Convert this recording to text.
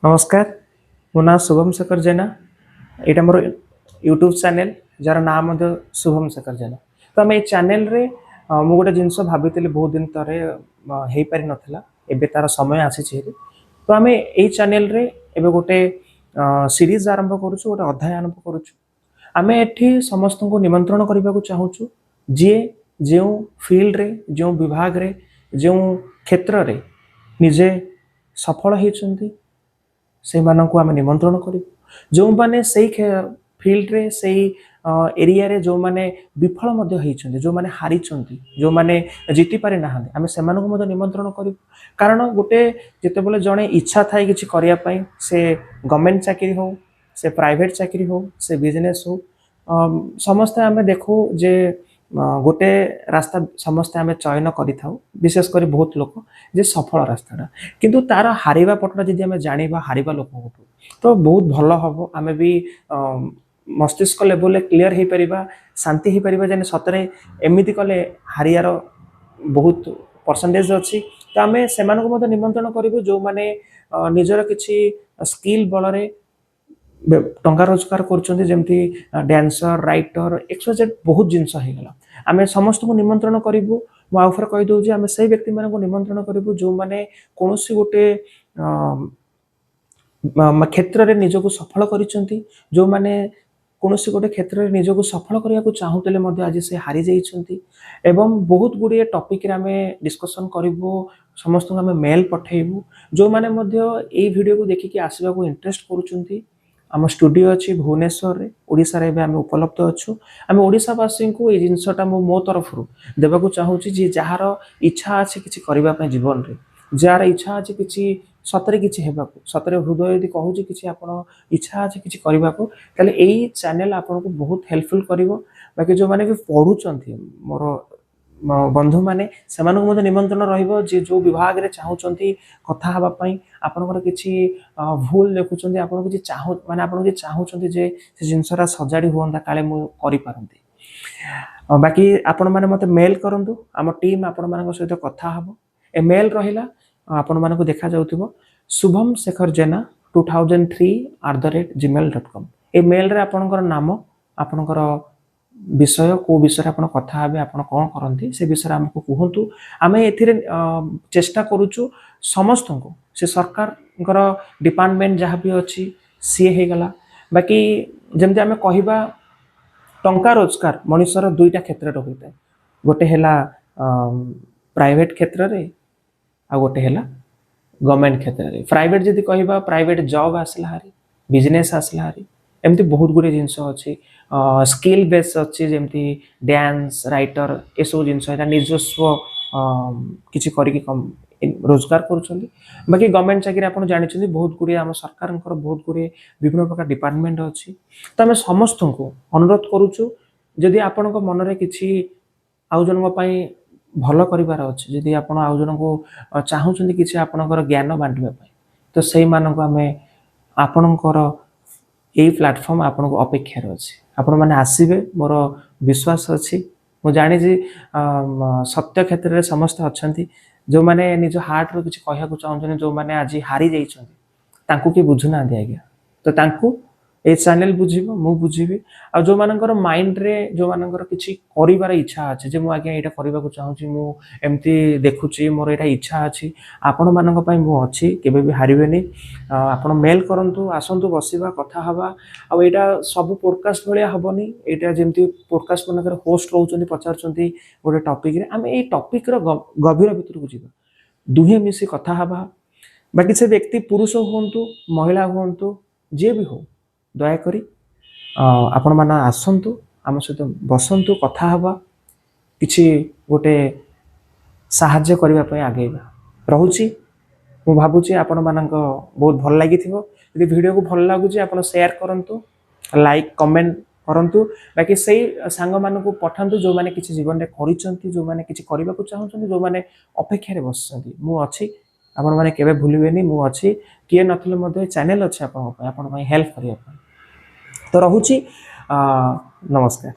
ନମସ୍କାର, ମୋ ନାଁ ଶୁଭମ ଶେଖର ଜେନା। ଏଇଟା ମୋର ୟୁଟ୍ୟୁବ୍ ଚ୍ୟାନେଲ୍, ଯାହାର ନାଁ ମଧ୍ୟ ଶୁଭମ ଶେଖର ଜେନା। ତ ଆମେ ଏଇ ଚ୍ୟାନେଲ୍ରେ ମୁଁ ଗୋଟେ ଜିନିଷ ଭାବିଥିଲି ବହୁତ ଦିନ ଥରେ, ହେଇପାରିନଥିଲା, ଏବେ ତାର ସମୟ ଆସିଛି ହେରି। ତ ଆମେ ଏଇ ଚ୍ୟାନେଲ୍ରେ ଏବେ ଗୋଟେ ସିରିଜ୍ ଆରମ୍ଭ କରୁଛୁ, ଗୋଟେ ଅଧ୍ୟାୟ ଆରମ୍ଭ କରୁଛୁ। ଆମେ ଏଠି ସମସ୍ତଙ୍କୁ ନିମନ୍ତ୍ରଣ କରିବାକୁ ଚାହୁଁଛୁ, ଯିଏ ଯେଉଁ ଫିଲ୍ଡରେ, ଯେଉଁ ବିଭାଗରେ, ଯେଉଁ କ୍ଷେତ୍ରରେ ନିଜେ ସଫଳ ହେଇଛନ୍ତି, ସେଇମାନଙ୍କୁ ଆମେ ନିମନ୍ତ୍ରଣ କରିବୁ। ଯେଉଁମାନେ ସେଇ ଫିଲ୍ଡରେ, ସେଇ ଏରିଆରେ ଯେଉଁମାନେ ବିଫଳ ମଧ୍ୟ ହେଇଛନ୍ତି, ଯେଉଁମାନେ ହାରିଛନ୍ତି, ଯେଉଁମାନେ ଜିତି ପାରିନାହାନ୍ତି, ଆମେ ସେମାନଙ୍କୁ ମଧ୍ୟ ନିମନ୍ତ୍ରଣ କରିବୁ। କାରଣ ଗୋଟେ ଯେତେବେଳେ ଜଣେ ଇଚ୍ଛା ଥାଏ କିଛି କରିବା ପାଇଁ, ସେ ଗଭର୍ଣ୍ଣମେଣ୍ଟ ଚାକିରି ହଉ, ସେ ପ୍ରାଇଭେଟ ଚାକିରି ହଉ, ସେ ବିଜନେସ୍ ହଉ, ସମସ୍ତେ ଆମେ ଦେଖୁ ଯେ ଗୋଟେ ରାସ୍ତା ସମସ୍ତେ ଆମେ ଚୟନ କରିଥାଉ, ବିଶେଷ କରି ବହୁତ ଲୋକ, ଯେ ସଫଳ ରାସ୍ତାଟା। କିନ୍ତୁ ତାର ହାରିବା ପଟଟା ଯଦି ଆମେ ଜାଣିବା ହାରିବା ଲୋକଙ୍କଠୁ, ତ ବହୁତ ଭଲ ହବ। ଆମେ ବି ମସ୍ତିଷ୍କ ଲେଭେଲରେ କ୍ଲିଅର ହେଇପାରିବା, ଶାନ୍ତି ହେଇପାରିବା ଯେ ସତରେ ଏମିତି କଲେ ହାରିବାର ବହୁତ ପରସେଣ୍ଟେଜ ଅଛି। ତ ଆମେ ସେମାନଙ୍କୁ ମଧ୍ୟ ନିମନ୍ତ୍ରଣ କରିବୁ, ଯେଉଁମାନେ ନିଜର କିଛି ସ୍କିଲ୍ ବଳରେ ଟଙ୍କା ରୋଜଗାର କରୁଛନ୍ତି, ଯେମିତି ଡ୍ୟାନ୍ସର, ରାଇଟର, ଏକ୍ସୱାଇଜେଡ୍ ବହୁତ ଜିନିଷ ହେଇଗଲା। ଆମେ ସମସ୍ତଙ୍କୁ ନିମନ୍ତ୍ରଣ କରିବୁ। ମୁଁ ଆଉ ଥରେ କହିଦେଉଛି, ଆମେ ସେଇ ବ୍ୟକ୍ତିମାନଙ୍କୁ ନିମନ୍ତ୍ରଣ କରିବୁ ଯେଉଁମାନେ କୌଣସି ଗୋଟେ କ୍ଷେତ୍ରରେ ନିଜକୁ ସଫଳ କରିଛନ୍ତି, ଯେଉଁମାନେ କୌଣସି ଗୋଟେ କ୍ଷେତ୍ରରେ ନିଜକୁ ସଫଳ କରିବାକୁ ଚାହୁଁଥିଲେ ମଧ୍ୟ ଆଜି ସେ ହାରି ଯାଇଛନ୍ତି। ଏବଂ ବହୁତ ଗୁଡ଼ିଏ ଟପିକ୍ରେ ଆମେ ଡିସ୍କସନ୍ କରିବୁ। ସମସ୍ତଙ୍କୁ ଆମେ ମେଲ୍ ପଠେଇବୁ। ଯେଉଁମାନେ ମଧ୍ୟ ଏଇ ଭିଡ଼ିଓକୁ ଦେଖିକି ଆସିବାକୁ ଇଣ୍ଟରେଷ୍ଟ କରୁଛନ୍ତି, ଆମ ଷ୍ଟୁଡ଼ିଓ ଅଛି ଭୁବନେଶ୍ୱରରେ। ଓଡ଼ିଶାରେ ଏବେ ଆମେ ଉପଲବ୍ଧ ଅଛୁ। ଆମେ ଓଡ଼ିଶାବାସୀଙ୍କୁ ଏଇ ଜିନିଷଟା ମୁଁ ମୋ ତରଫରୁ ଦେବାକୁ ଚାହୁଁଛି ଯେ ଯାହାର ଇଚ୍ଛା ଅଛି କିଛି କରିବା ପାଇଁ ଜୀବନରେ, ଯାହାର ଇଚ୍ଛା ଅଛି କିଛି ସତରେ କିଛି ହେବାକୁ, ସତରେ ହୃଦୟ ଯଦି କହୁଛି କିଛି ଆପଣ ଇଚ୍ଛା ଅଛି କିଛି କରିବାକୁ, ତାହେଲେ ଏଇ ଚ୍ୟାନେଲ୍ ଆପଣଙ୍କୁ ବହୁତ ହେଲ୍ପଫୁଲ୍ କରିବ। ବାକି ଯେଉଁମାନେ ବି ପଢ଼ୁଛନ୍ତି, ମୋର ବନ୍ଧୁମାନେ, ସେମାନଙ୍କୁ ମଧ୍ୟ ନିମନ୍ତ୍ରଣ ରହିବ ଯେ ଯେଉଁ ବିଭାଗରେ ଚାହୁଁଛନ୍ତି କଥା ହେବା ପାଇଁ, ଆପଣଙ୍କର କିଛି ଭୁଲ ଦେଖୁଛନ୍ତି, ଆପଣ କିଛି ଚାହୁଁ ମାନେ ଆପଣ କିଛି ଚାହୁଁଛନ୍ତି ଯେ ସେ ଜିନିଷଟା ସଜାଡ଼ି ହୁଅନ୍ତା କାଳେ ମୁଁ କରିପାରନ୍ତି। ବାକି ଆପଣମାନେ ମୋତେ ମେଲ୍ କରନ୍ତୁ, ଆମ ଟିମ୍ ଆପଣମାନଙ୍କ ସହିତ କଥା ହେବ। ଏ ମେଲ୍ ରହିଲା, ଆପଣମାନଙ୍କୁ ଦେଖାଯାଉଥିବ, shubhamsekharjena2003@gmail.com। ଏ ମେଲ୍ରେ ଆପଣଙ୍କର ନାମ, ଆପଣଙ୍କର ବିଷୟ, କେଉଁ ବିଷୟରେ ଆପଣ କଥା ହେବେ, ଆପଣ କ'ଣ କରନ୍ତି, ସେ ବିଷୟରେ ଆମକୁ କୁହନ୍ତୁ। ଆମେ ଏଥିରେ ଚେଷ୍ଟା କରୁଛୁ ସମସ୍ତଙ୍କୁ, ସେ ସରକାରଙ୍କର ଡିପାର୍ଟମେଣ୍ଟ ଯାହା ବି ଅଛି ସିଏ ହେଇଗଲା। ବାକି ଯେମିତି ଆମେ କହିବା, ଟଙ୍କା ରୋଜଗାର ମଣିଷର ଦୁଇଟା କ୍ଷେତ୍ରରେ ହୋଇଥାଏ। ଗୋଟେ ହେଲା ପ୍ରାଇଭେଟ କ୍ଷେତ୍ରରେ, ଆଉ ଗୋଟେ ହେଲା ଗଭର୍ଣ୍ଣମେଣ୍ଟ କ୍ଷେତ୍ରରେ। ପ୍ରାଇଭେଟ ଯଦି କହିବା, ପ୍ରାଇଭେଟ ଜବ୍ ଆସିଲା ହାରି, ବିଜନେସ୍ ଆସିଲା ହାରି, ଏମିତି ବହୁତ ଗୁଡ଼ିଏ ଜିନିଷ ଅଛି। ସ୍କିଲ୍ ବେସ୍ ଅଛି, ଯେମିତି ଡ୍ୟାନ୍ସ, ରାଇଟର, ଏସବୁ ଜିନିଷ ହେଲା ନିଜସ୍ୱ କିଛି କରିକି ରୋଜଗାର କରୁଛନ୍ତି। ବାକି ଗଭର୍ଣ୍ଣମେଣ୍ଟ ଚାକିରି ଆପଣ ଜାଣିଛନ୍ତି, ବହୁତ ଗୁଡ଼ିଏ ଆମ ସରକାରଙ୍କର ବହୁତ ଗୁଡ଼ିଏ ବିଭିନ୍ନ ପ୍ରକାର ଡିପାର୍ଟମେଣ୍ଟ ଅଛି। ତ ଆମେ ସମସ୍ତଙ୍କୁ ଅନୁରୋଧ କରୁଛୁ, ଯଦି ଆପଣଙ୍କ ମନରେ କିଛି ଆଉ ଜଣଙ୍କ ପାଇଁ ଭଲ କରିବାର ଅଛି, ଯଦି ଆପଣ ଆଉ ଜଣଙ୍କୁ ଚାହୁଁଛନ୍ତି କିଛି ଆପଣଙ୍କର ଜ୍ଞାନ ବାଣ୍ଟିବା ପାଇଁ, ତ ସେଇମାନଙ୍କୁ ଆମେ ଆପଣଙ୍କର ଏଇ ପ୍ଲାଟଫର୍ମ ଆପଣଙ୍କୁ ଅପେକ୍ଷାରେ ଅଛି। ଆପଣମାନେ ଆସିବେ, ମୋର ବିଶ୍ୱାସ ଅଛି। ମୁଁ ଜାଣିଛି ସତ୍ୟ କ୍ଷେତ୍ରରେ ସମସ୍ତେ ଅଛନ୍ତି, ଯେଉଁମାନେ ନିଜ ହାର୍ଟରୁ କିଛି କହିବାକୁ ଚାହୁଁଛନ୍ତି। ଯେଉଁମାନେ ଆଜି ହାରି ଯାଇଛନ୍ତି, ତାଙ୍କୁ କିଏ ବୁଝୁନାହାନ୍ତି ଆଜ୍ଞା। ତ ତାଙ୍କୁ ଏଇ ଚ୍ୟାନେଲ ବୁଝିବ, ମୁଁ ବୁଝିବି। ଆଉ ଯେଉଁମାନଙ୍କର ମାଇଣ୍ଡରେ, ଯେଉଁମାନଙ୍କର କିଛି କରିବାର ଇଚ୍ଛା ଅଛି ଯେ ମୁଁ ଆଜ୍ଞା ଏଇଟା କରିବାକୁ ଚାହୁଁଛି, ମୁଁ ଏମିତି ଦେଖୁଛି, ମୋର ଏଇଟା ଇଚ୍ଛା ଅଛି, ଆପଣମାନଙ୍କ ପାଇଁ ମୁଁ ଅଛି, କେବେ ବି ହାରିବେନି। ଆପଣ ମେଲ୍ କରନ୍ତୁ, ଆସନ୍ତୁ, ବସିବା, କଥା ହେବା। ଆଉ ଏଇଟା ସବୁ ପୋଡ଼କାଷ୍ଟ ଭଳିଆ ହେବନି। ଏଇଟା ଯେମିତି ପୋଡ଼କାଷ୍ଟ ମାନଙ୍କରେ ହୋଷ୍ଟ ରହୁଛନ୍ତି, ପଚାରୁଛନ୍ତି ଗୋଟେ ଟପିକ୍ରେ, ଆମେ ଏଇ ଟପିକ୍ର ଗଭୀର ଭିତରକୁ ଯିବା, ଦୁହେଁ ମିଶି କଥା ହେବା। ବାକି ସେ ବ୍ୟକ୍ତି ପୁରୁଷ ହୁଅନ୍ତୁ, ମହିଳା ହୁଅନ୍ତୁ, ଯିଏ ବି ହଉ, ଦୟାକରି ଆପଣମାନେ ଆସନ୍ତୁ, ଆମ ସହିତ ବସନ୍ତୁ, କଥା ହେବା, କିଛି ଗୋଟେ ସାହାଯ୍ୟ କରିବା ପାଇଁ ଆଗେଇବା। ରହୁଛି। ମୁଁ ଭାବୁଛି ଆପଣମାନଙ୍କ ବହୁତ ଭଲ ଲାଗିଥିବ। ଯଦି ଭିଡ଼ିଓକୁ ଭଲ ଲାଗୁଛି, ଆପଣ ସେୟାର କରନ୍ତୁ, ଲାଇକ୍, କମେଣ୍ଟ କରନ୍ତୁ। ବାକି ସେଇ ସାଙ୍ଗମାନଙ୍କୁ ପଠାନ୍ତୁ ଯେଉଁମାନେ କିଛି ଜୀବନରେ କରିଛନ୍ତି, ଯେଉଁମାନେ କିଛି କରିବାକୁ ଚାହୁଁଛନ୍ତି, ଯେଉଁମାନେ ଅପେକ୍ଷାରେ ବସିଛନ୍ତି। ମୁଁ ଅଛି, ଆପଣମାନେ କେବେ ଭୁଲିବେନି, ମୁଁ ଅଛି। କିଏ ନଥିଲେ ମଧ୍ୟ ଚ୍ୟାନେଲ୍ ଅଛି ଆପଣଙ୍କ ପାଇଁ, ଆପଣଙ୍କ ପାଇଁ ହେଲ୍ପ କରିବା ପାଇଁ। ତ ରହୁଛି, ନମସ୍କାର।